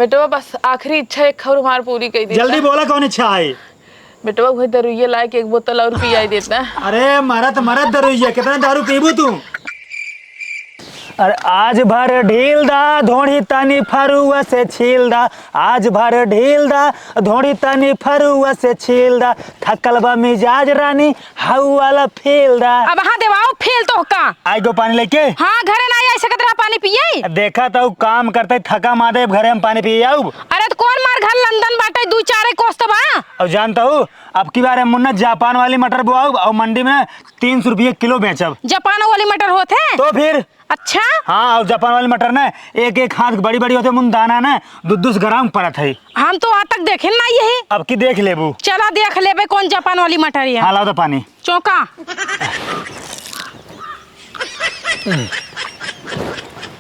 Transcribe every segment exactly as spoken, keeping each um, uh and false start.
बेटवा, बस आखिरी इच्छा एक और हमार पूरी कइ देता। जल्दी बोला, कौन इच्छा है? बेटवा, उहे दरुइया लाए के एक बोतल और पियाई देता। अरे, मरत मरत दरुइया, कितना दारू पीबू तू? अरे, आज भर ढील दा, धोड़ी तनी फरुआ से छील दा। आज भर ढील दा, धोड़ी तनी फरुआ से छील दा। थकल बा मिजाज रानी, हऊ वाला feel दा। अब हाँ देवाओ feel तो का? आई गो पानी लेके। हाँ, घरे ना आई सकत रहा पानी पिए। देखा तो काम करते, थका मादे, घरे हम पानी पिए आउब। अरे तो कौन मार घर लंदन बाटे, दू चारे कोस तो बा। और जानता हूँ, अब की बार हम मुन्ना जापान वाली मटर बोआउब और मंडी में तीन सौ रुपये किलो बेचब। जापान वाली मटर होत है? तो फिर? अच्छा? हाँ, और जापान वाली मटर ना एक एक हाथ बड़ी बड़ी होते, मुन दाना ना दो दो सौ ग्राम पड़त है। हम तो आज तक देखे ना यही। अब की देख लेबू। चला देख लेबे कौन जापान वाली मटर है। हाँ, लाओ तो पानी। चौका।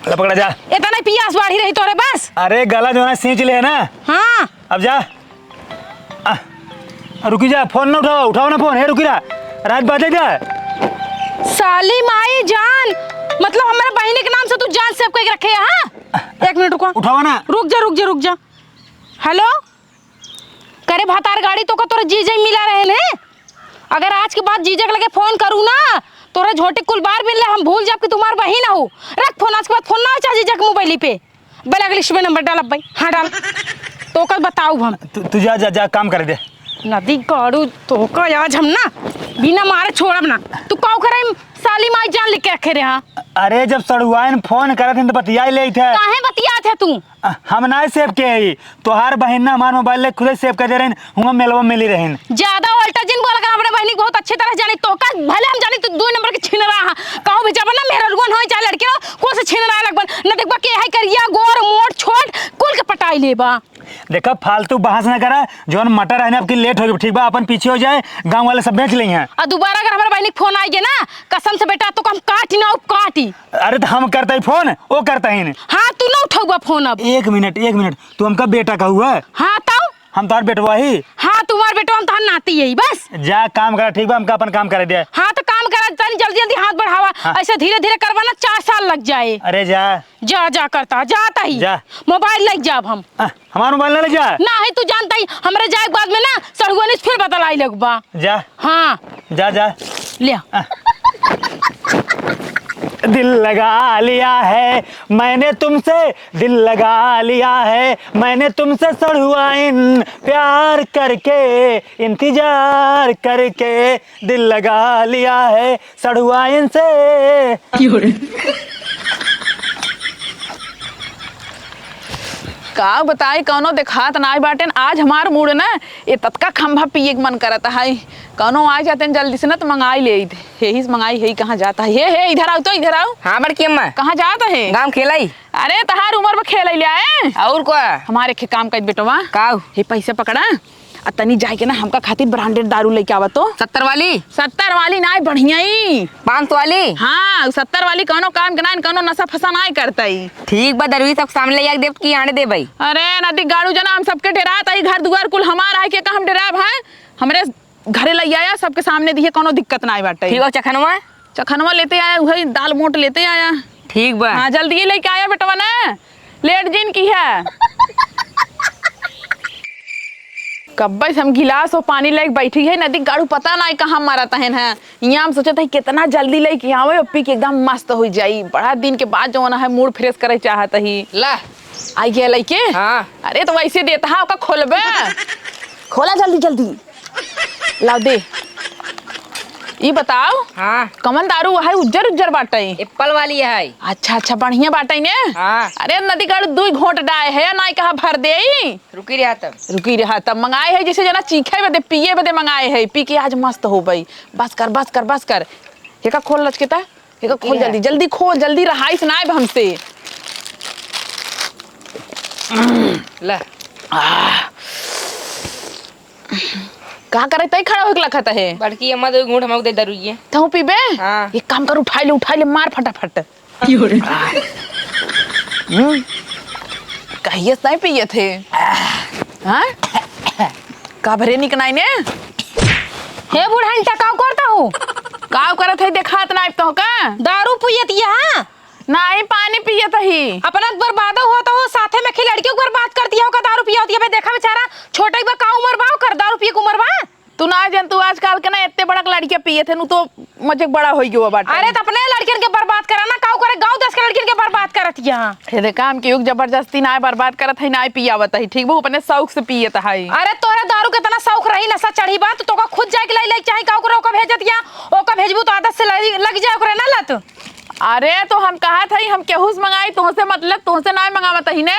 ले पकड़ा जा। इतना ही पियास बाढ़ी रही तोरे बस। अरे गला जो ना सींच ले ना। हाँ। अब जा। आ, रुकी जा, फोन ना उठाओ, उठाओ ना फोन, हे रुकी रहा, रात बाजे जा। साली माई जान, मतलब हमारे बहिनी के नाम से तू जान save करके रखे है, हाँ? एक मिनट रुको। उठाओ ना। रुक जा, रुक जा, रुक जा। हेलो, करे भतार गाड़ी तो का तोरे जीजे मिला रहे ने? अगर आज के बाद जीजे के लगे फोन करू ना, तोरे झोटी कुल बार बिन ले हम भूल जाब कि तुम्हार बहिन हो। रख फोन, आज के बाद फोन ना हो चाहे जीजे के मोबाइल पे। Blacklist में नंबर डालब भाई। हाँ, डाल। तो कल बताऊ हम। तू, तू जा, जा, जा, काम करे दे। नदी गाड़ू, तो का आज हम ना बिना मारे छोड़ब ना। तू काऊ करे साली माई जान लेके रखे रहे, हाँ? अरे, जब सड़ुआइन फोन करत हन, तो बतियाई लेत है। काहे बतियात है तू? अ, हम ना save के हई। तोहार बहिन ना हमार मोबाइल ले खुदे save कर दे रहिन, हुआं मेलवा मिली रहिन। ज्यादा उल्टा जिन बोला कर, अपने बहिनी के बहुत अच्छी तरह जानी। तो का भले हम जानी तू दो नंबर के छिनरा हा। कहूँ भी जाबा ना मेहररुअन होई चाहे लड़के हो, को से छिनरा लगबन। न देखबा के है करिया, गोर, मोट, छोट, कुल के पटाई लेबा। देखा, फालतू बहस ना करा, जौन मटर है ना, आपकी late होगी, ठीक बा, अपन पीछे हो जाए, गाँव वाले सब बेच लेंगे। और दोबारा अगर हमारे बहिनी के फोन आइगे ना, कसम से बेटा, तो हम काटी ना, काटी। अरे, तो हम करते ही फोन, वो करते ही नहीं। हाँ, तू ना उठौबा फोन अब। एक मिनट, एक मिनट, तू हमका बेटा कहू है? हाँ, तो? हम तोहार बेटवा ही। हाँ, तुम्हार बेटवा, हम तोहार नाती यही, बस। जा, काम करा, ठीक बा, हमका अपन काम करे दे। हाँ, तो काम करा, तनी जल्दी, जल्दी हाथ बढ़ावा। हाँ। ऐसे धीरे, धीरे करबा ना, चार साल लग जाए। अरे, जा। जा, जा करता, जाता ही। जा। मोबाइल लेके जाब हम। आ, हमार मोबाइल ना ले जा। ना है, तू जानता ही, हमरे जाए के बाद में ना, सड़ुआनी से फिर बतलाई लगबा। जा। हाँ। जा, जा। ले आ। आ। दिल लगा लिया है मैंने तुमसे, दिल लगा लिया है मैंने तुमसे सड़ुआइन, प्यार करके, इंतजार करके, दिल लगा लिया है सड़ुआइन से। का बताई, कौनो देखात नाई बाटेन। आज हमार मूड ना, ये ततका खंभा पिए के मन करत है। कौनो आ जातेन जल्दी से ना, तो मंगाई लेइत। यही से मंगाई है, कहाँ जाता है? हे, हे, इधर आओ तो, इधर आओ। हाँ, बड़की अम्मा। कहाँ जात है? गाँव खेलाई। अरे, तहार उमर में खेलई ले आए। और का? हमारे खे काम कर बेटवा। का? हे, पैसे पकड़ा। आ तनी जाए के ना हमका खातिर branded दारू लेके आवा तो। सत्तर वाली? सत्तर वाली नाय, बढ़िया ही। पाँच सौ वाली? हाँ, सत्तर वाली कौनो काम के ना, कौनो नशा फसा ना करता ही। ठीक बा, दरुई सब सामने ले आके देब कि आने देबै? अरे नदी गाड़ू जना, हम सबके डेरात ही, घर दुआर कुल हमार है, के का हम डेराब है? हमरे घरे लई आया, सबके सामने दिहे, कौनो दिक्कत ना बाटे। ठीक बा, चखनवा? चखनवा लेते आया, वही दाल मोट लेते आया। ठीक बा। हाँ, जल्दी लेके आया बेटवा ना, लेट जिन किहा। कब्बे से हम गिलास और पानी लेके बैठी है, नदी गाड़ू पता ना कहाँ मारत है ना। यहाँ हम सोचत है कितना जल्दी लेके आवे और पी के एकदम मस्त हो जाई। बड़ा दिन के बाद जौन है मूड फ्रेश करे चाहत ही। ला। आई गया लइके? हाँ। अरे तो वैसे देता है, ओका खोलबे। खोला जल्दी जल्दी। लाओ दे। ई बताओ। हाँ। कमल दारू है उज्जर उज्जर बाटे। एप्पल वाली है। अच्छा अच्छा, बढ़िया बाटे ने। हाँ। अरे नदी गाड़ू दुई घोंट डाए है, ना कहा भर दे। रुकी रहा तब। रुकी रहा तब, मंगाए है जैसे जना चीखे बदे, पिए बदे मंगाए है, पी के आज मस्त हो गई। बस कर, बस कर, बस कर। एका खोल लचकेता। एका खोल, ले। जल्दी, जल्दी खोल, जल्दी रहाइस ना अब हमसे। ले। आह। का करे तई खड़ा होके लखत है? बड़की अम्मा दो घूंट हमको दे दरुइये। तहूँ पीबे? हाँ। एक काम कर, उठाई ले, उठाई ले, मार फटाफट। क्यों रे? हम्म? कहिए से नहीं पिए थे। हाँ? का भरे निकनाई ने? हे बुढ़न, टकाव करता हूँ। काव करत है, देखात ना तो का? दारू पियत यहाँ? नाही, पानी पियत ही। अपना बर्बाद होत हो, साथे में खिलाड़ी के ऊपर बात करती पियत बा, देखा बेचारा, छोटे बा, का उमर बा ओकर, दारू पिए के उमर बा? तू ना जान, तू आजकल के ना एत्ते बड़ा लड़किया पियत है, नु तो मजे बड़ा होई गयो बाटे। अरे, त अपने लड़कियन के बर्बाद करा ना, का करे गाँव देश के लड़कियन के बर्बाद करत यहाँ। हे देखा, हम केहू के जबरदस्ती ना बर्बाद करत है, ना पियावत है, ठीक बा, अपने शौक से पियत है। अरे, तोहरे दारू के इतना शौक रही, नशा चढ़ी बा, तो तोका खुद जाके लाई, लाई चाही, का करे ओका भेजत या, ओका भेजबू तो आदत से लगी, लग जाए ओकरे ना लत। अरे, तो हम कहत हई, हम केहू से मंगाई, तोहसे मतलब, तोहसे नाय मंगावत ही ने।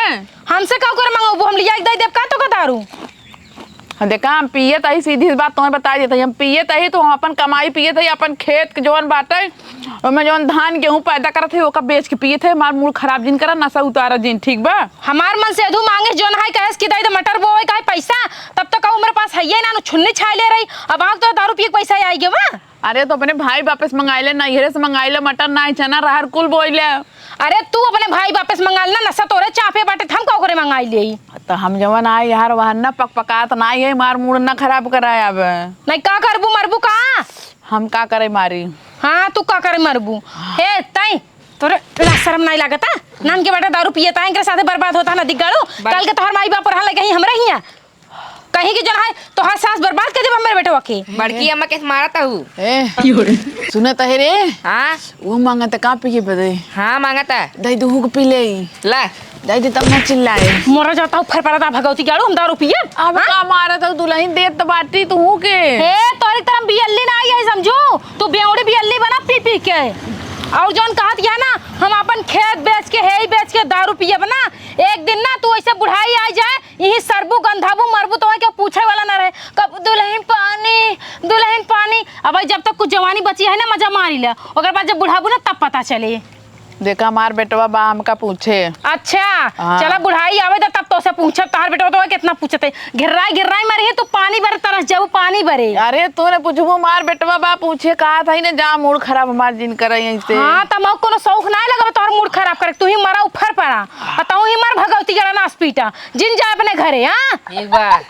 हमसे का ओकर मंगवाबू, हम लिया के दे देब का तोका दारू? हाँ, देखा, हम पियत हई, सीधी सी बात तोहर बताई देत हई, हम पियत हई, तो हम अपन कमाई पियत हई, अपन खेत के जौन बाटे, ओमे जौन धान गेहूँ पैदा करत हई, ओका बेच के पियत हई। हमार मूड खराब जिन करा, नशा उतारा जिन, ठीक बा? हमार मन से अधू मांगे जौन है, कहेस कि दे दे मटर बोवे का है पैसा, तब तक हमरे पास हइये ना, नु छुन्नी छाए ले रही, अब आग तो दारू पिए के पैसा आई गवा। अरे, तो अपने भाई बापे से मंगाई ले, नैहरे से मंगाई ले, मटर नाई, चना, रहर कुल बोई ले। अरे, तू अपने भाई बापे से मंगाई ले ना, नशा तोरे चापे बाटे, त हम का ओकरे मंगाई लेई? त हम जवन आए यार, वहन ना पकपकात नाई है, मार मूड ना खराब कराए अब। नहीं, का करबू, मरबू का? हम का करे मारी? हाँ, तू का करे मरबू? हे, तई, तोरे लाज शरम नाई लागता? नान के बेटा दारू पियता, एकरे साथे बर्बाद होता ना, दिग्गाड़ू। बड़- कल के तोहर माई बाप रहा लगे ही हमरे हिया। कहीं के जौन है, तोहार सास बर्बाद कर देब हमरे बेटवा के। बड़की अम्मा के मारत हऊ। ए, सुनत है रे? हाँ? वो मांगत का पिए बदे? हाँ, मांगत है। दे दू हुक पी ले। ला। दे दे तब ना चिल्लाए। मोरा जाता हूँ, फर पड़ता भगवती गाड़ू, हम दारू पिए? अब हाँ? का मारत हऊ, दुल्हन देत बाटी तू के। हे, तोरी तरह बियल्ली ना आई है, समझू? तू बेवड़ी बियल्ली बना पी पी के। और जौन कहत या ना, हम अपन खेत बेच के, हेई बेच के दारू पियब ना, एक दिन ना तू ऐसे बुढ़ाई आ जाए, यही सरबू, गंधाबू, मरबू, तो के पूछे वाला ना रहे। कब दुल्हन पानी, दुल्हन पानी। अब भाई, जब तक कुछ जवानी बची है ना, मजा मारी ले, ओकर बाद जब बुढ़ाबू ना, तब पता चले। देखा, हमार बेटवा बा, हमका पूछे। अच्छा, हाँ। चला, बुढ़ाई आवे द, तब तोसे पूछब। तोहार बेटवा तो कितना पूछते, घिर्राई घिर्राई मरी है, तू पानी भरे तरस जाबू, पानी भरे। अरे, तू ने पूछबू, हमार बेटवा बा पूछे, कहा था ही ना, जा, मूड खराब हमार जिन करे यहीं से। हाँ, त मऊ कोनो शौक ना लगबे तोहर मूड खराब करे, तू ही मरा उफर पड़ा। आ तहूँ ही मर भगवती गड़ा नास पीटा, जिन जा अपने घरे, हाँ? एक बार।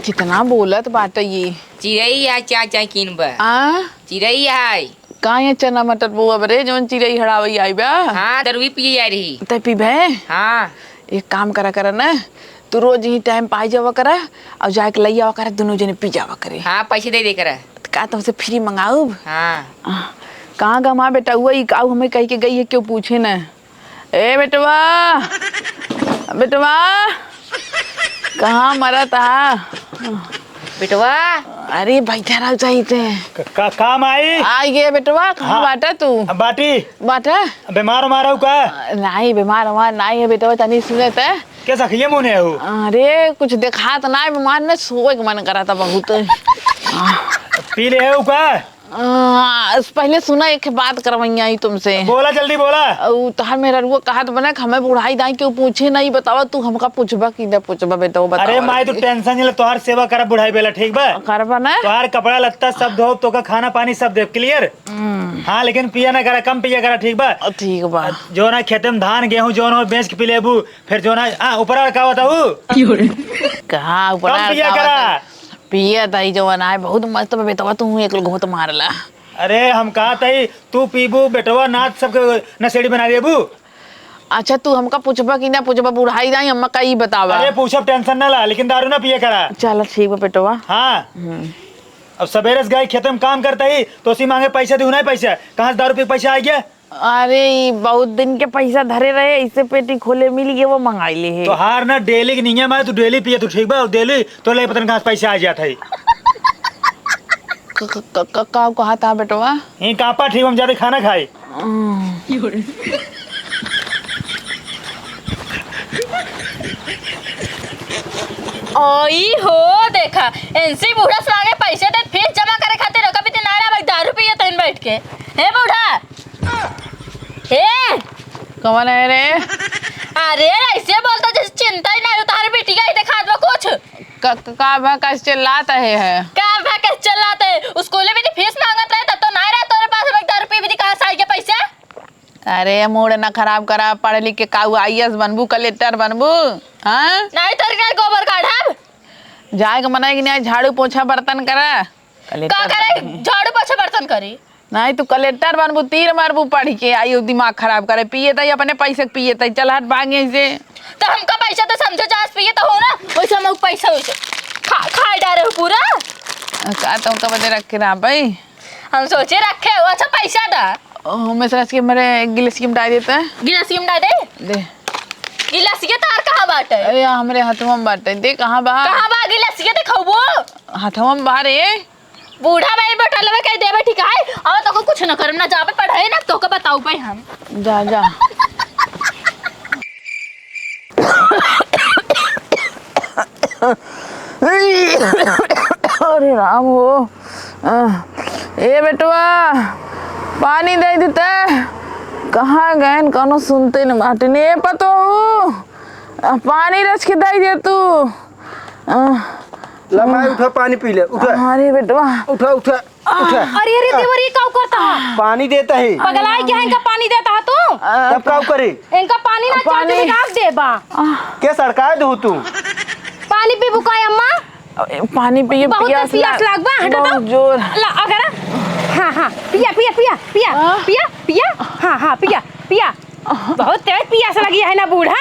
कितना बोलत बाटे ये। चिरई आ चाय चाय कीन बा। आ? चिरई आई। का ये चना मटर बोअब रे, जौन चिरई हड़ावई आई बा? हाँ, दरुई पिए आई रही। तै पीबे? हाँ। एक काम करा करा ना, तू रोज ही टाइम पाई जावा करा और जाके लई आवा करा, दोनों जने पी जावा करे। हाँ, पैसे दे दे करा। त का तुमसे फ्री मंगाऊब? हाँ। आ, कहाँ गमा बेटा हुआ, ई काऊ हमें कह के गई है, क्यों पूछे ना? ए बेटवा, बेटवा, कहाँ मरत हा? बेटवा। अरे बैठा रहो चाहिए ते। क-, का, का माई? आ गए बेटवा, कहाँ हाँ। बाटा तू? बाटी। बाटा? बीमार उमार हो का? नाहीं, बीमार उमार नाहीं है बेटवा, तनी सुने ते। कैसा खिए मुने हो? अरे कुछ देखात ना है, बीमार ने सोए के मन करा था बहुत। पी ले हो का? आ, पहले सुना, एक बात करवैया ही तुमसे। बोला, जल्दी बोला। उ तोहार मेहररुआ कहत बना कि हमें बुढ़ाई दाई केहू पूछे नहीं, बतावा तू हमका पूछबा कि ना पूछबा बेटा, वो बतावा अरे माई, तू जल्दी। टेंशन नहीं ले, तोहार सेवा करब बुढ़ाई बेला, ठीक बा? करबा ना? तोहार कपड़ा लत्ता सब धोब, तोका खाना पानी सब देब, क्लियर? हम्म। हाँ, लेकिन पिया ना करा, कम पिया करा, ठीक बा? अ, ठीक बा। जो ना खेते में धान गेहूँ जो ना हो, बेच के पी लेबू, फिर जो ना, हाँ, ऊपर वाला का बताऊ? कहाँ ऊपर कम वाला पिया का करा। बताऊ? पियत हई जवन आए, बहुत मस्त बा बेटवा, तू एक घूंट मार ला। अरे, हम कहत हई, तू पीबू, बेटवा, नात सबके नशेड़ी बना देबू। अच्छा, तू हमका पूछबा कि ना पूछबा, बुढ़ाई जाई, हमका ई बतावा। अरे, पूछब, टेंशन ना ला, लेकिन दारू ना पिए करा। चला, ठीक बा बेटवा। हाँ। हम्म। अब सबेरे से गई खेते में काम करत हई, तो उसी मांगे पैसा दे, नहीं पैसा, कहाँ से दारू पी के पैसा आ गया? अरे, ई बहुत दिन के पैसा धरे रहे, इसे पेटी खोले मिल गए, वो मंगाई ले है। तोहार ना डेली के नियम है, तू डेली पिए, तू ठीक बा, और डेली तो ले पता नहीं कहाँ से पैसा आ जात है। क-, क-, क-, क-, का कहा था बेटवा? ही कापा ठीक, हम जाते खाना खाई। हम्म। ओई हो, देखा, एनसी बूढ़ा से मांगे पैसे दे, फीस जमा करे खातिर, ओकर बीती ना रहा, भाई, दारू पिए तइन बैठ के। हे बूढ़ा, ए! कौन है रे? अरे, ऐसे बोलता जैसे चिंता ही नहीं होता। अरे, बिटिया ही दिखा दो कुछ। क-, क-, का भा, कैसे चिल्लात है, है? का भा, कैसे चिल्लात है? स्कूल में तो फीस मांगत रहे, तब तो नहीं रहा तोरे पास, हम एक दारू पी भी कहाँ से आएंगे पैसे? अरे, मूड ना खराब करा, पढ़ लिख के काऊ आईएएस बनबू, कलेक्टर बनबू, हाँ? नहीं, तोरे के गोबर काढ़ब। जाए के मना कि नहीं, झाड़ू पोछा बर्तन करा। का करे? झाड़ू पोछा बर्तन करे। नहीं, तू कलेक्टर बनबू, तीर मारबू पढ़ के, आई दिमाग खराब करे, पिए तई अपने पैसे के पिए तई, चल हट भाग यहीं से। तो हमका पैसा तो समझो, जास पिए तो हो ना, आ, तुमका बदे रख के ना भाई। हम सोचे रखे हो, अच्छा पैसा दा। ओ, मैं सोच के मेरे गिलास की मिटाई देता है। गिलास की मिटाई दे? दे। गिलास के तार कहाँ बाटे? अरे, यहाँ हमरे हाथवा में बाटे। दे, कहाँ बा? कहाँ बा गिलास के, देखो वो। हाथवा में बा रे। बूढ़ा भाई बैठल हवे, कहीं देवे ठीक है? और तो कुछ न करम, ना जाबे पढ़े, ना तोके बताऊ भाई हम। जा, जा। अरे राम हो। अ, ए बेटवा, पानी दे देते। कहाँ गएन, कौनो सुनते न बाटे ने। ए पतोहू, अ, पानी रच के दे दे तू। अ, ला माई, उठा, पानी पी ले, उठा। अरे बेटवा। उठा, उठा, उठा। अरे, अरे, देवर, ये का करता है? पानी देता है। पगलाई के इनका पानी देता है तू? तब का करे? इनका पानी ना पानी। चाहते, निकाल देबा। के सड़काए दू तू? पानी पीबू का अम्मा? ए, पानी पिए, बहुत पियास पियास लाग-, लाग बा, हटो तो। बहुत जोर। ला, अगर, हाँ, हाँ, पिया, पिया, पिया, पिया, हाँ? पिया, पिया, हाँ, हाँ, पिया, पिया। बहुत तेज पियास लगी है ना बूढ़ा,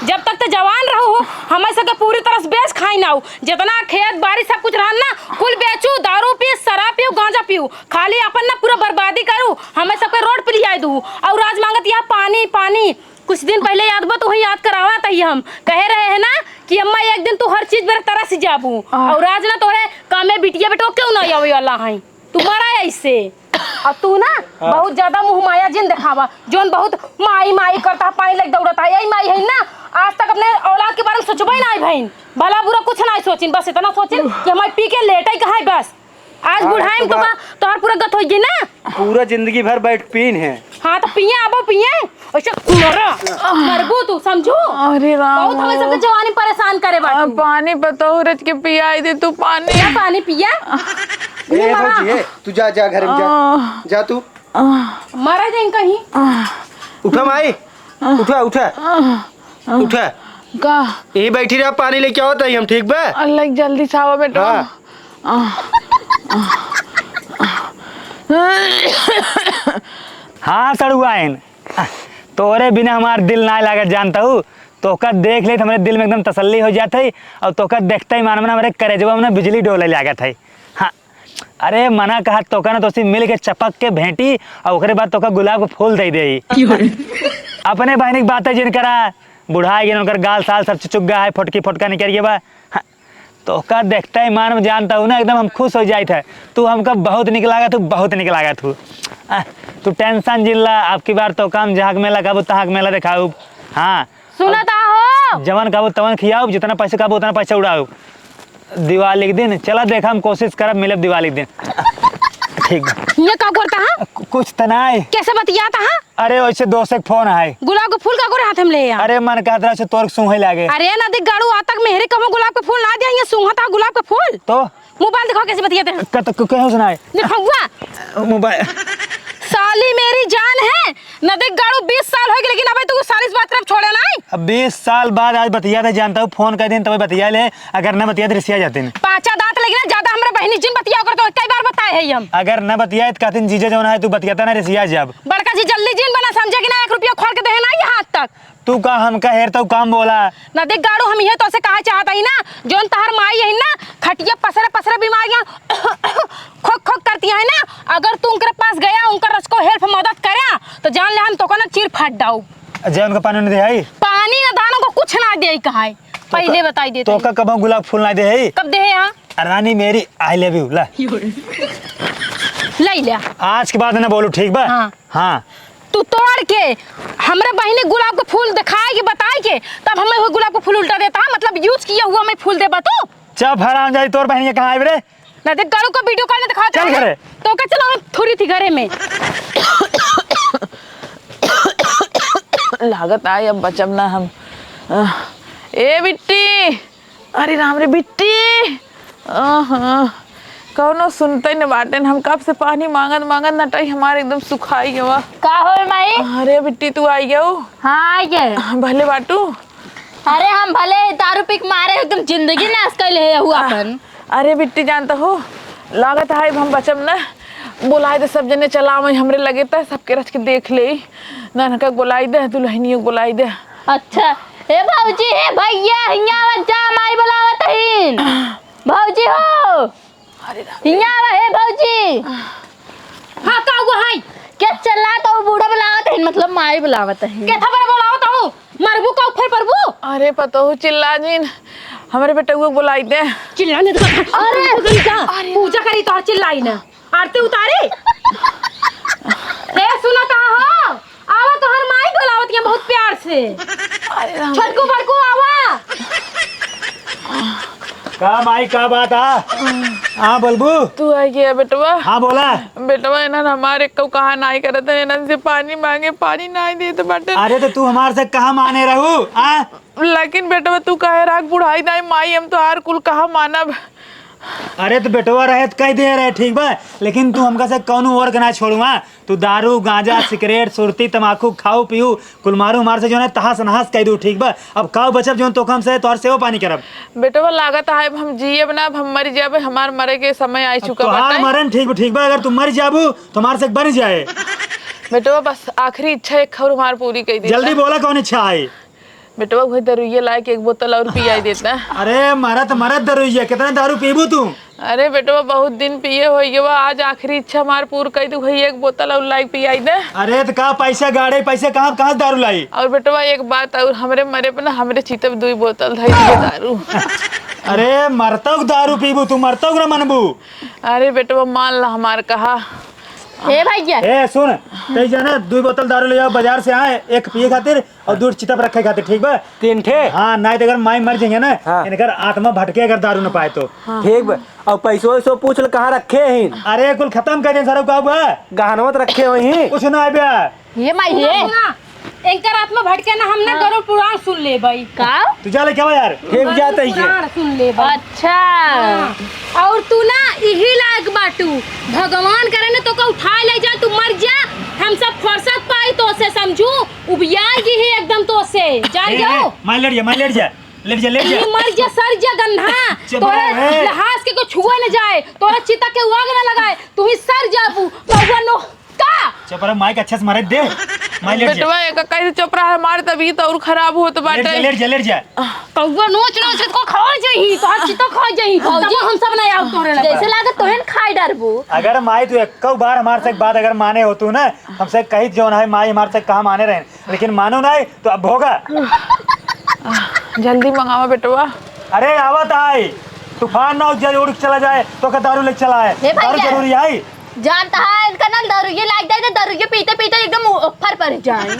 जब तक तो जवान रहू हो, हमें सबके पूरी तरह से बेच खाई ना हो। जितना खेत बाड़ी सब कुछ रहन ना, कुल बेचू, दारू पी, शराब पीऊ, गांजा पीऊ, खाली अपन ना पूरा बर्बादी करू, हमें सबके रोड पे लियाई दू। और आज मांगत यह पानी, पानी। कुछ दिन पहले याद बा, तू ही याद करावा तही हम कहे रहे हैं ना कि अम्मा एक दिन तू हर चीज पर तरस जाबू। आह। और आज ना तोहरे कामे बिटिया बेटो क्यों ना आवे वाला है, तू मरा ऐसे। और तू ना हाँ। बहुत ज्यादा मुँह माया जिन देखावा, जोन बहुत माई माई करता है, पानी लग दौड़ता है, यही माई है ना, आज तक अपने औलाद के बारे में सोचबे ना बहन, भला बुरा कुछ ना सोचिन, बस इतना सोचिन कि हमारे पी के लेटे कहाँ है बस। आज हाँ, बुढ़ाई में तो तो का तोहर पूरा गत होई गई ना। पूरा जिंदगी भर बैठ पीन है। हाँ तो पिए, आबो पिए, ऐसे मरो, मरबू तू, समझू? अरे राम। बहुत हमें सबके जवानी परेशान करे बाटू। पानी पतोहू रच के पियाई दे तू पानी। क्या पानी पिया? ए, ये मरा। भौजी, ए, तू जा, जा, घर में जा। आह। जा तू। आह। मरा जाइन कहीं। आह। उठा माई, आह। उठा, उठा। आह। उठा। का? यही बैठी रहा, पानी लेके आओ ताई हम, ठीक बा? अल्लाह, जल्दी से आवा बेटा। हाँ। आह। आह। हाँ, सड़ुआइन, तोरे बिना हमार दिल नाय लागत, जानत हू। तोहका देख लेत हमरे दिल में एकदम तसल्ली हो जात है, और तोहका देखते ही मानव ना हमरे करेजवा में ना बिजली डोले लागत है। हाँ, अरे मना कहा तोहका ना, तोसे मिल के चपक के भेंटी, और ओकरे बाद तोहका गुलाब के फूल दे दे। अपने बहनी के बात है जिनकरा, बुढ़ाई गइन, उनकर गाल साल सब चुचुक गया है, फोटकी फोटका निकल गया बा। हाँ, तोहका देखते ही मान में जानत हू ना, एकदम हम खुश हो जाइत है। तू हमका बहुत निक लागत हू, बहुत निक लागत हू। आ, तू tension जिन ला, अब की बार तोहका हम जहाँ के मेला कहबू, तहाँ के मेला देखाउब। हाँ। सुनत हो? जवन कहबू, तवन खियाउब, जितना पैसा कहबू, उतना पैसा उड़ाउब। दिवाली के दिन, चला देखा, हम कोशिश करब, मिलब दिवाली के दिन। ठीक बा। ये का करता है? कु-, कुछ त नाय। कैसे बतियाता है? अरे, वैसे दोस्त के फोन है। गुलाब के फूल का करे हाथ में ले आ? अरे, मन कहत रहा से तोर सूंघे लागे। अरे, ना देख गाड़ू, आज तक मेहरे कबो गुलाब के फूल ना दिया, ये सूंघता है गुलाब के फूल। तो? मोबाइल दिखाओ, कैसे बतियाते हैं। क-, तो क-, कहो सुनाए। दिखाऊंगा। मोबाइल। साली मेरी जान है, ना देख गाड़ू, बीस साल हो गए, लेकिन अबे तू साली से बात करब छोड़े नाई। अब बीस साल बाद आज बतियात है, जानत हू, फोन कर दिन तब बतिया ले, अगर ना बतियात रिसिया जाते हैं। पाचा दांत लगी ना, ज्यादा हमरा बहिनी जिन बतिया कर तो कई बार बताए है हम। अगर ना बतियात कहतीन जीजा जौन है, तू बतियाता ना रिसिया जब। बड़का जी जल्दी जिन बना, समझे कि ना, एक रुपया खोल के दे ना यहाँ तक। तू का हमका हेरतऊ काम बोला? ना देख गाड़ू, हम इहे तोसे कहा चाहत हई ना, जौन तहर माई है ना, खटिया पसरे पसरे बीमारियां खोक खोक करती है ना, अगर तू उनकर पास गया, उनकर रचको help मदद करा, तो जान ले हम तोका ना चीर फाट डाऊ। जे उनका पानी नहीं दे आई? पानी ना दाना को कुछ ना दे कहा है, पहले बताई देते तो हैं। का कब गुलाब फूल ना दे है? कब दे है यहाँ? रानी मेरी, I love you, ला। ले ले। आज के बाद ना बोलू, ठीक बा? हाँ। हाँ। तू तोड़ के हमरा बहिनी गुलाब के फूल दिखाए के, बताए के, तब हमें वो गुलाब के फूल उल्टा देता है, मतलब use किया हुआ हमें फूल देबा तू? चुप हराम जाई, तोर बहिनी के कहाँ आइब रे? ना देख, गाड़ू को video call में दिखाओ चल तेरे। घरे। तो का चला हम थोड़ी थी घरे में। लागत आए अब बचब ना हम। ए बिट्टी, अरे राम रे बिट्टी, आहा, कौनो सुनते न बाटेन। हम कब से पानी मांगत मांगत नटाई हमार एकदम सुखाई गवा। का होल माई? अरे बिट्टी, तू आई गयो? हाँ, आई गए। भले बाटू? अरे हम भले दारू पी के मारे एकदम जिंदगी नाश कर ले हुआ अपन। अरे बिट्टी, जानत हो, लागत है अब हम बचब ना। बुलाए दे सब जने, चला आवै हमरे लगे त सबके रच के देख ले। ननका के बुलाई दे, दुल्हनियो के बुलाई दे। अच्छा, ए भौजी, ए भैया, हियाँ आवत जा, माई बुलावत हईन। भौजी हो। हियाँ आवा, हे भौजी। हाँ, का हुआ है? के चिल्लात हौ? बूढ़ा बुलावत है, मतलब माई बुलावत है। केथा बड़ा बुलावत हौ? मरबू का ऊपर परबू? अरे पतोहू चिल्ला जिन, हमरे बेटउआ के बुलाई दे। चिल्ला नहीं तो अरे! अरे! पूजा करी तो चिल्लाई ना। आरती उतारी। हे सुना कहाँ हो? आवा तोहर माई बुलावत है बहुत प्यार से। अरे राम। छोटकू बड़कू आवा। का माई, का बात आ? हाँ, बोलबू? तू आ गया बेटवा। हाँ, बोला। बेटवा, इन्हन हमार एक्कउ कहा नाई करत है, इन्हन से पानी मांगे, पानी नाई देत बाटे। अरे, तो तू हमार से कहा माने रहू, आ? लेकिन बेटवा, तू कहे रहा कि बुढ़ाई दाई माई, हम तोहार कुल कहा मानब। अरे, तो बेटवा रहे तो कह दे रहे, ठीक बा, लेकिन तू हमका से कौनो और के ना छोड़ुआ। तू दारू, गांजा, सिगरेट, सुरती, तमाकू खाऊ पीऊ, कुल मारू हमार से जौन है तहस नहस कइ दू, ठीक बा? अब काऊ बचब जौन तोका हमसे तोहर सेवा पानी करब। बेटवा लागत है अब हम जियब ना, अब हम मर जाबे, हमार मरे के समय आ अब चुका तोहार बाटे। मरन ठीक, ठीक बा, अगर तू मर जाबू तो हमार से बन जाए। बेटवा बस आखिरी इच्छा एक और हमार पूरी कइ दे। जल्दी बोला कौन इच्छा है? बेटवा उहे दरुइया लाइके एक बोतल और पियाई देता। अरे मरत मरत दरुइया, कितना दारू पीबू तू? अरे बेटवा, बहुत दिन पिए होइ गवा, आज आखिरी इच्छा हमार पूर कइ दू, वही एक बोतल और लाइके पियाई दे। अरे तो का पैसा गाड़े, पैसा कहाँ, कहाँ से दारू लाई? और बेटवा एक बात और, हमरे मरे पे ना हमरे चितब दुई बोतल धइ दिए दारू। अरे मरतउ दारू पीबू तू, मरतउ ना मनबू। अरे बेटवा मान ला हमार कहा। ए भैया। ए सुन, तई जाना दुई बोतल दारू ले आओ बाजार से, आए एक पिए खातिर और दूर चितप रखे खातिर, ठीक बा? तीन ठे? हाँ, नाहीं तो अगर माई मर जाइए ना, हाँ। इनकर आत्मा भटके अगर दारू न पाए तो। हाँ। ठीक बा। और पैसो वैसो पूछ ले, कहाँ रखे हैं? अरे, कुल खतम कर दे सारा, का बा? गहनवत रखे होई हैं। कुछ ना आए बा। ये माई है। सुना, सुना, इनकर आत्मा भटके ना, हम ना हाँ। गरुड़ पुराण सुन ले भाई। का? तू जा ले, क्या बा यार? ठीक, गरुड़ जाते ही के। पुराण सुन ले भाई। अच्छा। हाँ। और तू ना इही लायक बाटू, भगवान करे ना तोका उठाए ले जा, तू मर जा, हम सब फुर्सत पाई तो से समझू। उबियाई गई है एकदम तो से, जान ए, जाओ। ए, माई लेट जा, माई लेट जा, लेट जा, लेट जा। ई मर जा, सर जा गन्हा। चुप तोरे रह, ए। लहास के को छुआ न जाए, तोरे चिता के आग न लगाए, तू ही सर जाबू। कौआ नो का? चुप रह, माई के अच्छे से मारे दे। माई लेट जा। बेटवा, एक कहीं चुप रहा, हमार तबीयत और खराब होत लेट जा, बाटे। लेट जा, लेट जा। कौआ नोच नोच के को खा जाई, तो हर चिता खा जाई। तब भौजी, हम सब नहीं आओ तोरे लगे। जैसे लागत तोहेन खाई डरबू। अगर माई तू एक बार हमार से एक बात अगर माने हो तू ना, हमसे कही जौन है माई हमार से कहा माने रहे। लेकिन मानो नाहीं, तो अब भोगा। जल्दी मंगावा बेटवा। अरे, आवत आई। तूफान ना हो, जल उड़ के चला जाए, तो का दारू ले चला है? हे दारू भैया। जरूरी आई? जानता है, इनका ना दारू ये लाग जाए, तो दारू ये पीते पीते एकदम ऊपर पर जाए।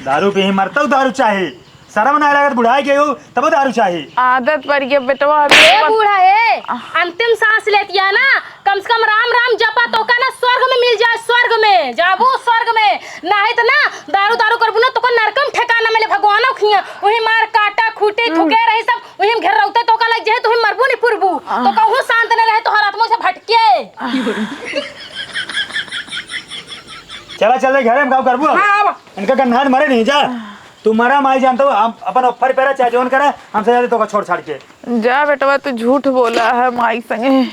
दारू पी ही मरता हूँ, दारू चाही। शर्म ना लागत, बुढ़ाई गई हूँ, तब दारू चाही। आदत पर ये बेटवा अभी ए बूढ़ा, ए, अंतिम सांस लेतिया ना, कम से कम राम राम जपा, तोका ना स्वर्ग में मिल जाए, स्वर्ग में जाबू, स्वर्ग में। नाहीं त ना, दारू दारू करबू ना, तोका नरकम ठिकाना मिले, भगवानो खिया। वही मार काटा खूटी हम्म। थुके रही सब, वही में घेर रहते, तोका लग जाए, तू ही मरबू नहीं पुरबू। आह। तोका हूँ शांत न रहे, तोहर आत्मा से भटके। चला चल रे घरे में, का करबू अब? हाँ, आवा। इनका गन्हान मरे नहीं जा। तू मरा माई जानता हूँ, हम अपन ऑफर पे रह, चाहे जोन करे, हमसे ज्यादा तोका छोड़ छाड़ के। जा बेटवा, तू झूठ बोला है माई संगे।